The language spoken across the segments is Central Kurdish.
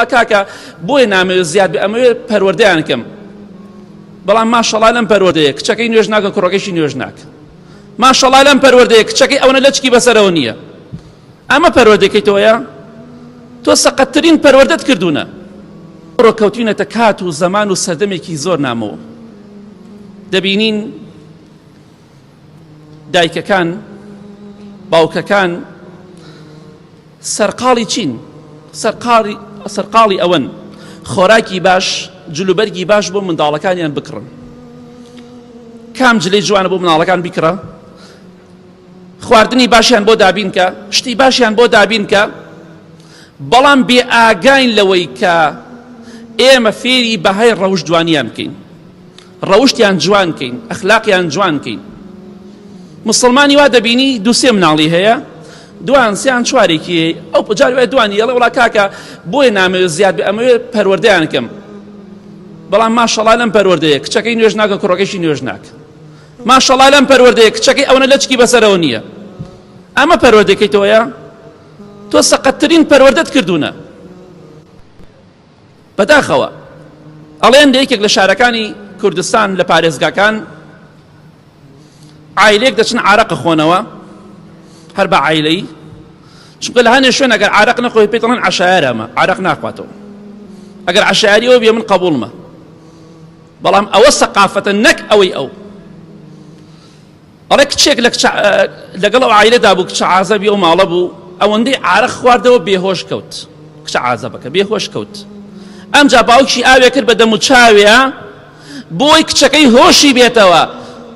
کاکە بۆیە نامەوێت زیاد بێ ئەمەوێ پەروەردەیان کەم بەڵام ماشەڵا لەم پەروەردەیە کچەکەی نوێژ ناکە کوڕەکەشی نوێژ ناکە ماشەڵا لەم پەروەردەیە کچەکەی ئەوەنە لەچکی بەسەرەوە نییە ئەمە پەروەردەکەی تۆیە تۆ سەقەتترین پەروەردەت کردوونە ڕۆ کەوتوینەتە کات و زەمان و سەردەمێکی زۆر نامۆ دەبینین دایکەکان باوکەکان سەرقاڵی چین؟ سەرقاڵی سەرقاڵی ئەوەن خۆراکی باش، جلوبەرگی باش بۆ منداڵەکانیان بکڕن. کام جلەی جوانە بۆ منداڵەکان بیکڕە، خواردنی باشیان بۆ دابین کە، شتی باشیان بۆ دابین کە، بەڵام بێ ئاگاین لەوەی کە ئێمە فێری بەهای ڕەوشت جوانیان بکەین. ڕەوشتیان جوان کەین ئەخلاقیان جوان کەین مسلمانی وا دەبینی دووسێ مناڵی هەیە دوان سیان چوارێکی ئەو جار وای دوانی ئەڵێ وڵا کاکە بۆیە نامەوێت زیاد بێ ئەمەوێ پەروەردەیان کەم بەڵام ماشەڵا لەم پەروەردەیە کچەکەی نوێژ ناکە کوڕەکەشی نوێژ ناکە ماشەڵا لەم پەروەردەیە کچەکەی ئەوەنە لەچکی بەسەرەوە نییە ئەمە پەروەردەکەی تۆیە تۆ سەقەتترین پەروەردەت کردوونە بەداخەوە ئەڵێن لە یەکێک لە شارەکانی کوردستان لە پارێزگاکان عایلێک دەچن عارەق خۆنەوە هەر بە عایلەی چونکە لە هەنێ شوێن ئەگەر عارەق نەخۆی پێی دەڵێن عەشایەرە ئەمە عارەق ناخواتەوە ئەگەر عەشایەری ئەو بێ من قبوڵمە بەڵام ئەوە سەقافەتە نەک ئەوەی ئەو ئەڵێ کچێک لە کچە لەگەڵ ئەو عایلەدا بوو کچە عازەبی ئەو ماڵە بوو ئەوەندەی عارەق خواردەوە بێهۆش کەوت کچە عازەبەکە بێهۆش کەوت ئەمجا باوکی ئاوێ کرد بە دەم و چاوێ بۆی کچەکەی هۆشی بێتەوە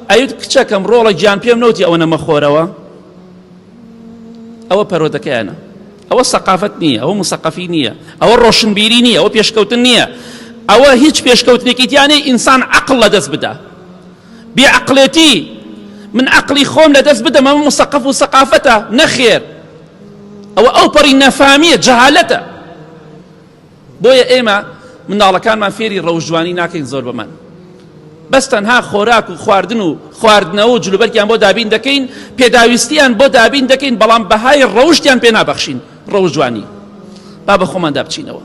ئەیوت کچەکەم ڕۆڵە گیان پێم نەوتی ئەوە نەمەخۆرەوە ئەوە پەرۆدەکەیانە ئەوە سەقافەت نییە ئەوە مسەقەفی نییە ئەوە ڕۆشنبیری نییە ئەوە پێشکەوتن نییە ئەوە هیچ پێشکەوتنێکی تیانەی ئینسان عەقڵ لەدەست بدا بێ عەقڵێتی من عەقڵی خۆم لەدەست بدەم ئەمە مسەقەف و سەقافەتە نەخێر ئەوە ئەو پەڕی نەفامیە جەهالەتە بۆیە ئێمە منداڵەکانمان فێری ڕەوشجوانی ناکەین زۆر بەمان بەس تەنها خۆراک و خواردن و خواردنەوە و جلوبەرگیان بۆ دابین دەکەین پێداویستیان بۆ دابین دەکەین بەڵام بەهای ڕەوشتیان پێ نابەخشین ڕەوشجوانی با بە خۆماندا بچینەوە.